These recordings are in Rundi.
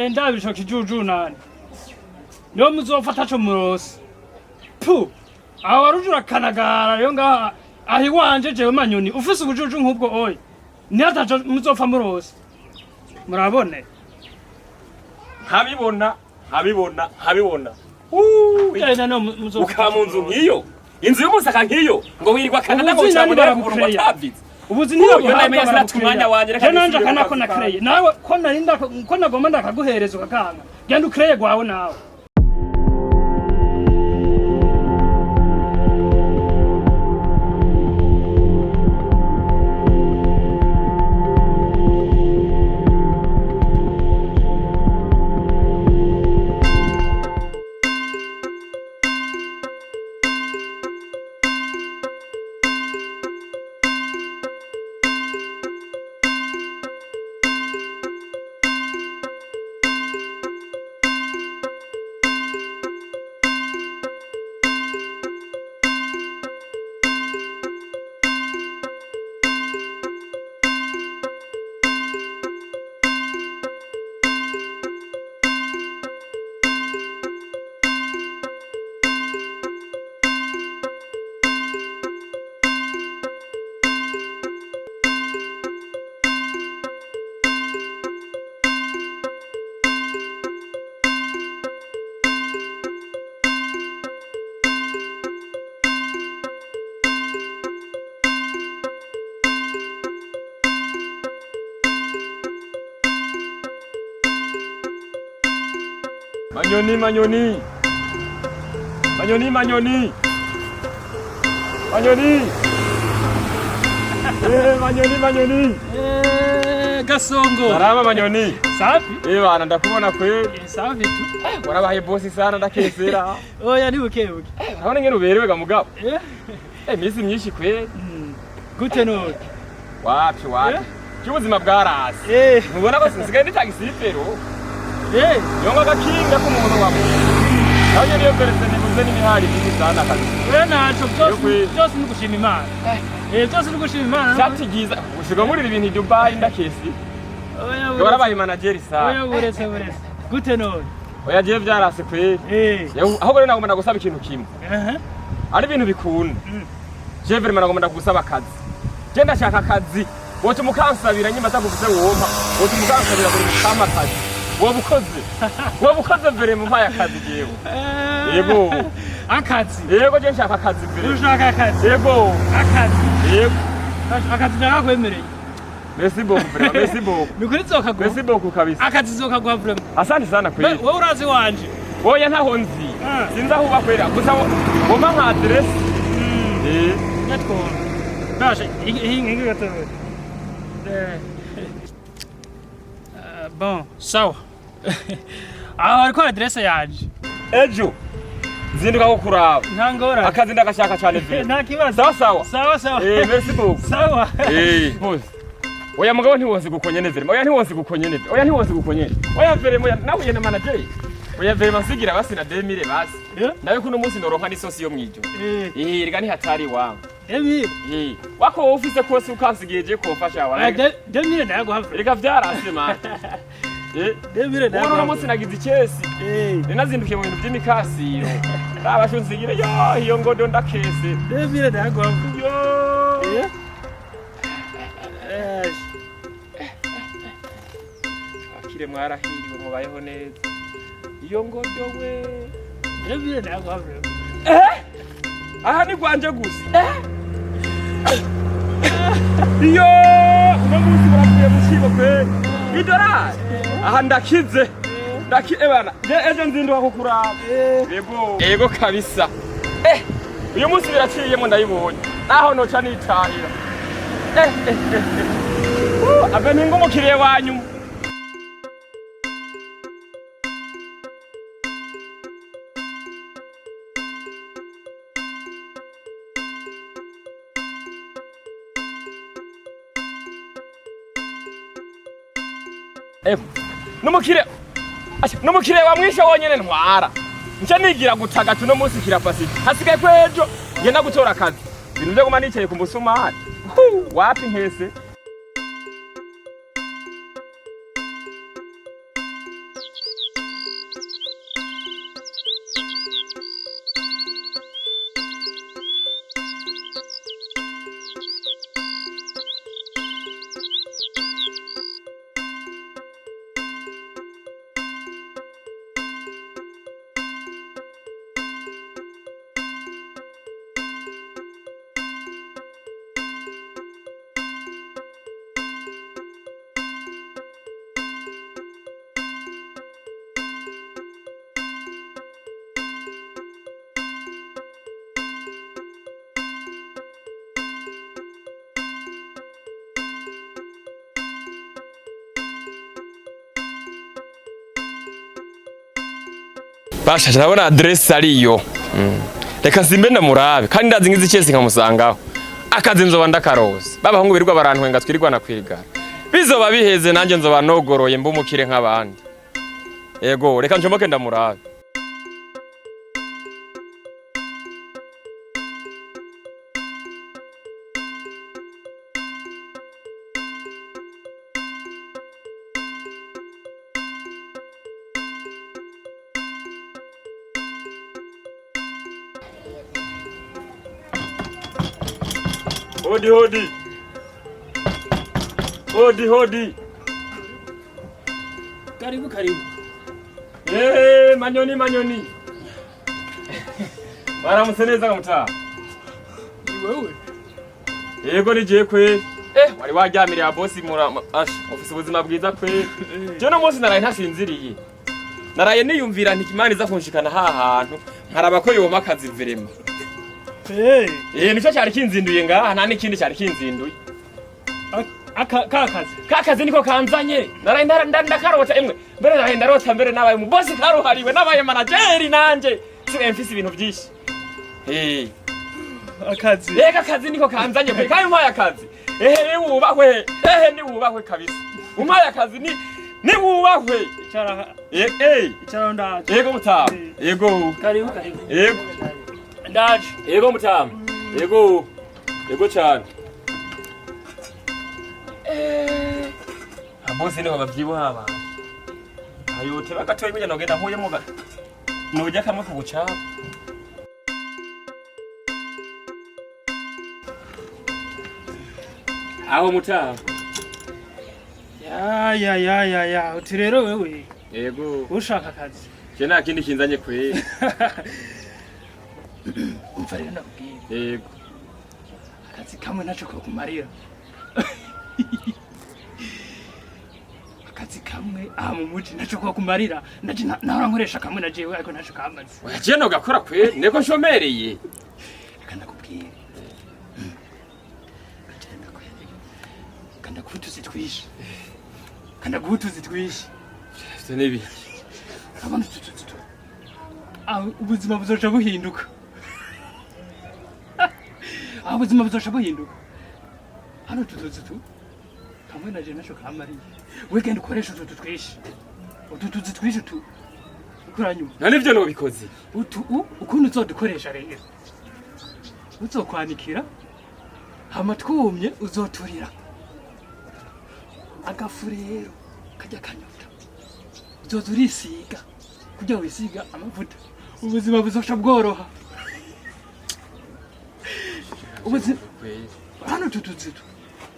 Ndabisho kijuju nani. Niho muzofata co murose. Pu! Aho waruje urakanagara rero ngaha aho iwanje jewe Manyoni ufise ubujuju nk'ubwo oya. Niho ataco muzopfa murose. Murabone. Nkabibona, nkabibona, nkabibona. Uuuu, Genda no muzofata. Ukaba mu nzu nk'iyo, inzu y'umusaka nk'iyo, ngo wirirwa Canada ngo Ubuzi wicara nani mu ntebe ku murongo baragukeya. atavize. Ubuzi Uyu niba namenya sinata umwanya wanje, reka Je nanje nisubire akanako mu na kazi. kreye. Nawe ko narinda ko nagomba ndakaguhereza ukakanga. Genda ukreye gwawe nawe. Manyoni, manyoni. Manyoni, manyoni. Manyoni. Manyoni, manyoni. Gasongo. Salama Manyoni. Safi? Bana ndakubona kweli. Safi tu. Warabaye bosi sana ndakesera. Oya ni buke buke. Urabona ingene uberewe ga mugabo. Iminsi myinshi kweli. Gute none? Wapi wapi. Cy'ubuzima bwarase. Ntubona ko nsigaye ndi taxi-fero. Yonga agakinga k'umuntu wa nawe nyene iyo verese niguze n'imihari myinshi sana kabisa. Oya naco byose Yo kweli. byose ni gushima Imana. Byose ni gushima Imana. Shati ryiza usiga ngurira ibintu i Dubai ndakesi. Oya buretse. Warabaye manager Oya sana. buretse buretse. Gute none? Oya jewe vyarase kweli. Yewe, ahubwo rero nagomba ndagusaba ikintu kimwe. Ari ibintu bikunda. Jewe vraiment nagomba ndagusaba akazi. Je ndashaka akazi. Woca umukansabira nyimba atakufise wompa. Woca umukansabira buri mukama akazi. Woba ukoze. Woba ukoze vraiment umpaye akazi jewe. Yego. Akazi. Yego je nshaka akazi vraiment. Ushaka akazi. Yego. Akazi. Yego. Akazi ndakakwemereye. Merci beaucoup vraiment. Merci beaucoup. Ni kuri nzokaguha. Merci beaucoup kabisa. Akazi nzokaguha vraiment. Asante sana kweli. Wewe urazi wanje. Oya ntaho nzi. Sinzi aho uba kwera. Gusa wompa nka adresse. Nyatwumva. Basha, hinga hinga gato. Bon, sawa. Aho hariko adresse yanje. Ejo nzinduka kukuraba. Nta ngorane. Akazi ndagashaka cyane vraiment. Nta kibazo. Sawa sawa. Sawa sawa. Merci beaucoup. Sawa. Boss. Oya mugabo ntiwonse gukonyene vraiment. Oya ntiwonse gukonyene. Oya ntiwonse gukonyene. Oya vraiment oya nahuye na manager. Oya vraiment nsigira basi na 2000 basi. Nawe kuno munsi noronka n'isosi yo mwijoro. Rega ni hatari wangu. 2000. Wako wowe ufise kose ukansigiye je kofasha wa. 2000 ndayaguha vraiment. Rega vyarase man. 2000 Ubu ndayaguha. uno munsi nagize icesi. Ninazindukiye mu bintu vy'imikasiro. Raba nsigira yo iyo ngodo ndakese. 2000 ndayaguha. Yo. Akire mwarahiriwe mubayeho neza. Iyo ngodo we. 2000 ndayaguha vraiment. Aha ni gwanje gusa. Iyo uno munsi muravuye mu kibo kweli. Idolari. Aha ndakize. Ndaki ebana. Je ejo nzinduka kukuraba. Yego. Yego kabisa. Uyu munsi biraciyemo ndayibonye. Naho noca nitahira. Abe ningo umukiriye wa nyuma. N'umukire Asha, n'umukiriya wamwishe wonyene ntwara nca nigira gutagata uno munsi kirafasika hasigaye ko ejo ngenda gutora akazi ibintu vyo guma nicaye ku musumari. Hu, wapi nkese. Basha, ndabona adresse ariyo. Reka simbe ndamurabe, kandi ndazi ngize icese nkamusangaho. Akazi nzoba ndakaroza. Babahungu birirwa barantwenga twirirwa na kwigara. Bizoba biheze, nanjye nzoba nogoroye mbumukire nk'abandi. Yego, reka ncomoke ndamurabe. Hodi hodi. Hodi hodi. Karibu, karibu. Manyoni, Manyoni. Baramutse neza mutaha. Ni wewe? Yego, ni jewe kweli. Wari waryamiriye bosi mura ash, ufise ubuzima bwiza kweli. Je no munsi naraye ntasinziriye. Naraye niyumvira nti Imana iza kunshikana ha hantu nkaraba ko yoma akazi vraiment. Nico cyari kinzinduye ngaha, nta n'ikindi cyari kinzinduye. Aka kakazi. Kakazi niko kanzanye. Naraye ndakarota emwe. Mbere naraye ndarota mbere nabaye mu boss karuhariwe, nabaye manager nanje. Sigaye mfise ibintu byinshi. Akazi. Reka, akazi niko kanzanye kwe, kandi umpaye akazi. Ehe, ni wubahwe. Ehe, ni wubahwe kabisa. Umpaye akazi ni wubahwe. Icara. Eh. Icara, ndaje. Yego mutama. Yego. Karibu, karibu. Yego. Ndaje. Yego mutama. Yego. Yego cyane. Abose niho babyibuha abantu. Ayote bagatoye burya nogenda nkuyemo ga. Nojya kamwe ku bucafu. Aho mutama. Ya ya ya ya ya, uti rero wewe Yego. ushaka akazi. Je nta kindi kinzanye kweli. Umva rero ndakubwira. Yego. Akazi kamwe naco kokumarira. Akazi kamwe aha mu muji naco kokumarira. Naje nahora nkoresha kamwe na jewe, ariko naco kamaze. Oya, je nogakora kweli, niko nshomereye. Reka ndakubwira. Kaje ndakwereka. Kanda kutuzi twishi. Kanda kutuzi twishi. Ivyo nibi. Urabona utu tuzi tu. Ah, ubuzima buzoca buhinduka. Ah, ubuzima buzoca buhinduka. Hano utu tuzi tu. Kamwe naje naco kamariye. We genda ukoresha utu twishi. Utu tuzi twishi tu. Kuranyuma. None ivyo nobikoze. Utu ukuntu uzodukoresha rero. Uzokwanikira. Hama twumye uzoturira. Agafu rero kajya kanyota. Uzoza urisiga. Kugira wisiga amavuta. Ubuzima buzoca bworoha. Ubuzima hano utu tuzi tu.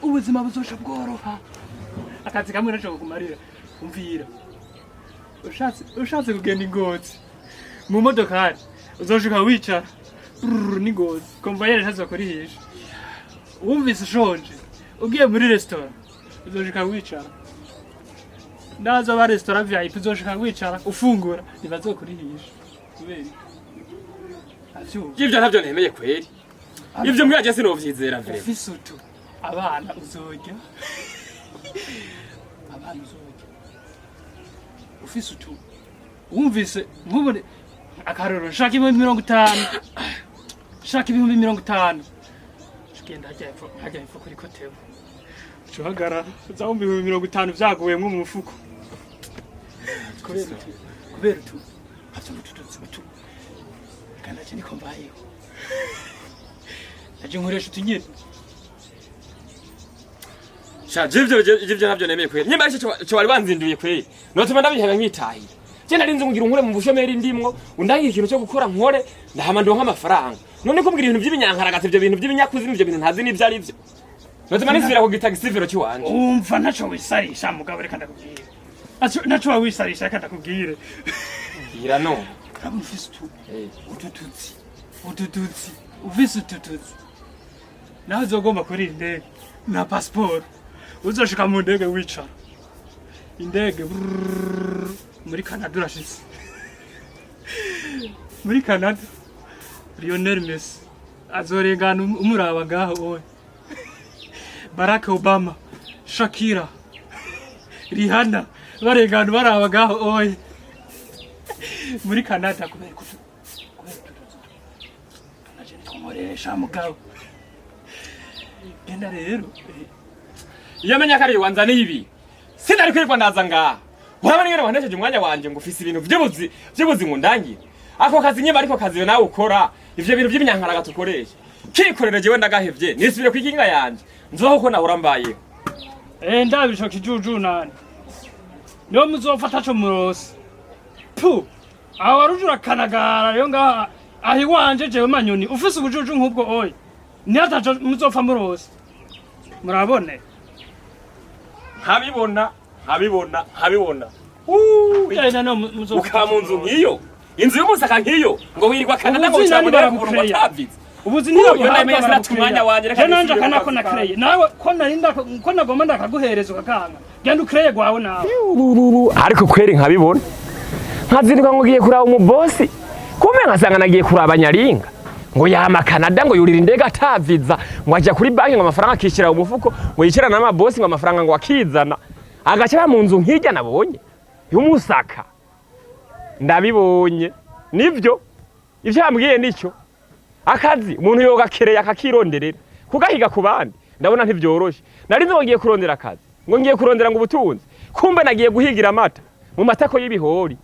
Ubuzima buzoca bworoha. Akazi kamwe naco kumarira. Umvira. Ushatse kugenda ingozi. Mu modokari uzoshika wicara. Brrr, n'ingozi. Convoyeur ntazokurihisha. Wumvise ushonje. Ugiye muri restaurant uzoshika wicara. Nazo ba restaurant VIP uzoshika wicara ufungura ntibazokurihisha. Kubera iki? Avyumva. Ivyo ntavyo nemeye kweli. Ivyo mbwaje sinovyizera vraiment. Ufise utu abana uzorya, abana uzorya ufise utu. Wumvise nk'ubu akarorero, nshaka 50,000, nshaka 50,000, ugenda hajya hepfo kuri kotebu, uca uhagarara, uza wumva 50,000 vyaguyemwo mu mufuko kubera utu avyumva utu tuzi utu. Kandi naje niko mbayeho, naje nkoresha utu nyene. Sha, je ivyo ntavyo nemeye kweli. Nyimba ari cyo wari wanzinduye kweli. Notuma ndabiheba nkitahira. Je nari nzi ngira unkure mu bushomeri ndimwo, undangira ikintu cyo gukora nkore, ndahama ndonka amafaranga. None kumbwira ibintu by'ibinyankaragata, ivyo bintu by'ibinyakuzimu, ivyo bintu ntazi n'ivyo ari vyo. Notuma nisubira ku gitaxi-vélo ciwanje. Umva, ntaco wisarisha mugabo, reka ndakubwire. Ntaco wisarisha, reka ndakubwire. Ira no. Urabona ufise utu utu tuzi, utu tuzi, ufise utu tuzi, nawe uzogomba kurira indege na pasiporo, uzoshika mu ndege wicara, indege brrrr, muri Canada urashitse muri Canada, Lionel Messi azorengana umuraba ngaho owe, Barack Obama, Shakira, Rihanna barengana baraba ngaho oye. Muri Canada kubera ko kubera utuzi tunaje nitwonkoresha mugabo. Genda rero. Iyo amenya ko ari wanzaniye ibi, sinari kwirirwa ndaza ngaha. Urabona ingene wanesheje umwanya wanje ngo ufise ibintu vy'ubuzi vy'ubuzi ngo ndangire ako kazi nyuma, ariko kazi nawe ukora ivyo bintu vy'ibinyankaraga tukoresha kikorera. Jewe ndagahevye, nisubire kwikinga yanje, nzoho uko nahora mbayeho. Ndabira ico kijuju nani. Niho muzofata co murose. Pu! Aho waruje urakanagara rero ngaha aho iwanje jewe Manyoni ufise ubujuju nk'ubwo oya. Niho ataco muzopfa murose. Murabone. Nkabibona, nkabibona, nkabibona. Genda no muzofata. Ukaba mu nzu nk'iyo, inzu y'umusaka nk'iyo, ngo wirirwa Canada ngo Ubuzi nani wicara mu ngo baragukeya. atavize. Ubuzi Uyu ntibabuhabwa. ndamenya sinata umwanya wanje, reka Je nanje nisubire mu akanako kazi na kanje. kreye. Nawe ko nari ko nagomba ndakaguhereza ukakanga. Genda ukreye gwawe nawe. Ariko kweri nkabibona, nkazinduka ngo ngiye kuraba umubosi, kumbe nkasanga nagiye kuraba nyaringa ngo yama Canada, ngo yurira indege ataviza, ngo ajya kuri banki ngo amafaranga akishyira mu mufuko, ngo yicarana n'amabosi ngo amafaranga ngo akizana, agaca aba mu nzu nk'irya nabonye y'umusaka. Ndabibonye nibyo, ivyo yambwiye nicyo. Akazi umuntu yogakereye akakironderera, kugahiga ku bandi ndabona ntibyoroshe. Nari nzi ngo ngiye kurondera akazi, ngo ngiye kurondera ngo ubutunzi, kumbe nagiye guhigira amata mu matako y'ibihori.